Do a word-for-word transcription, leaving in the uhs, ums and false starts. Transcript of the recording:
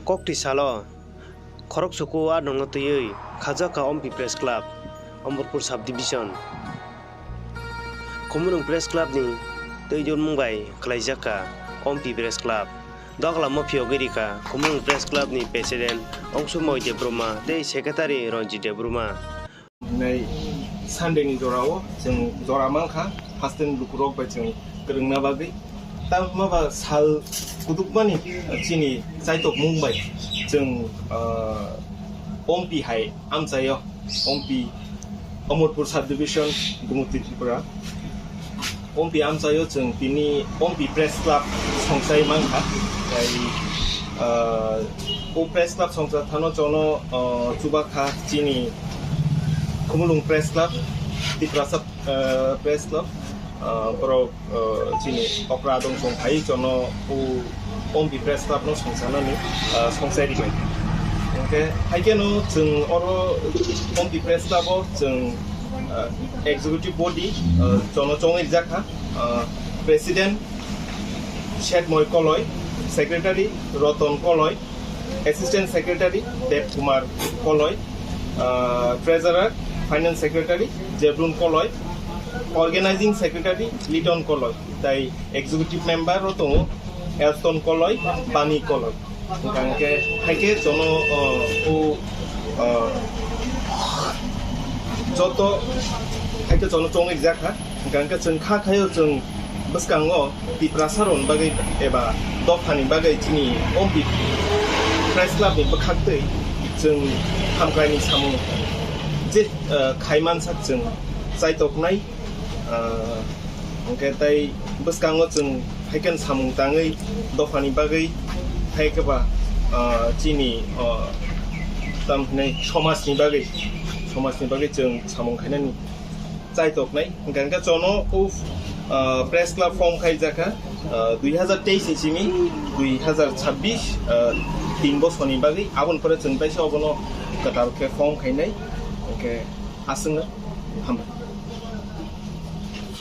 Kokti salo khorok suku a nongno twiwi khajak kha Ompi Press Club, Omorpur Sub Division. Khumulwng Press Club ni twi jormung bai khlaijak kha Ompi Press Club. Doglamo phiyogwi rikha Khumulwng Press Club ni President Ongsumoi Debbarma tei Secretary Ranjit Debbarma. Nai Sunday ni jorao chwng jora mankha, haste ni lukurok bai chwng kwrwngna bagwi. Tamo ba sal kudukmani chini chaitokmung bai chwng, ah, Ompi hai amchaio, Ompi, Omorpur Sub Division, Gumutwi Tripura. Ompi amchaio chwng tini Ompi Press Club songsai mankha. Tei, ah, o Press Club songsa thano chono, ah, chubakha chini Khumulwng Press Club, Tiprasa, ah, Press Club, ah, borok, ah, chini okra dong song phai chono o Ompi Press Club no songsanani, ah, songsai ri bai. Hwnkhe haikhe no chwng oro Ompi Press Club o chwng, ah, executive body, ah, chono chongwi rijak kha, ah, President Shetmoi Koloi, Secretary Roton Koloi, Assistant Secretary Dev Kumar Koloi, ah, Treasurer, Finance Secretary Jeblun Koloi, Organizing Secretary Liton Koloi, tai Executive Member ro tongo Elston Koloi, Bani Koloi. Hwnkhe haikhe jono, ah, o, ah, joto haikhe jono chongwi rijak kha. Hwnkhe chwng kha khaio chwng bwskango Tiprasa rokni bagwi eba dophani bagwi chini Ompi Press Club ni bwkhaktwi chwng hamkraini samung je, ah, khai mansak chwng chaitoknai, ah, hwnkhe tai bwskango chwng haikhe samung tangwi dophani bagwi haikhe ba, ah, chini, ah, tam hinai somajni bagwi, somajni bagwi chwng samung khainani chaitoknai. Hwnkhe hwnkhe chono o, ah, Press Club form khaijakha, ah, dui hazar teis ni simi dui hazar chabbish, ah, tin bosorni bagwi. Aboni pore chwng taisa obono kwtal khe form khainai. Hwnkhe aswkno hambai.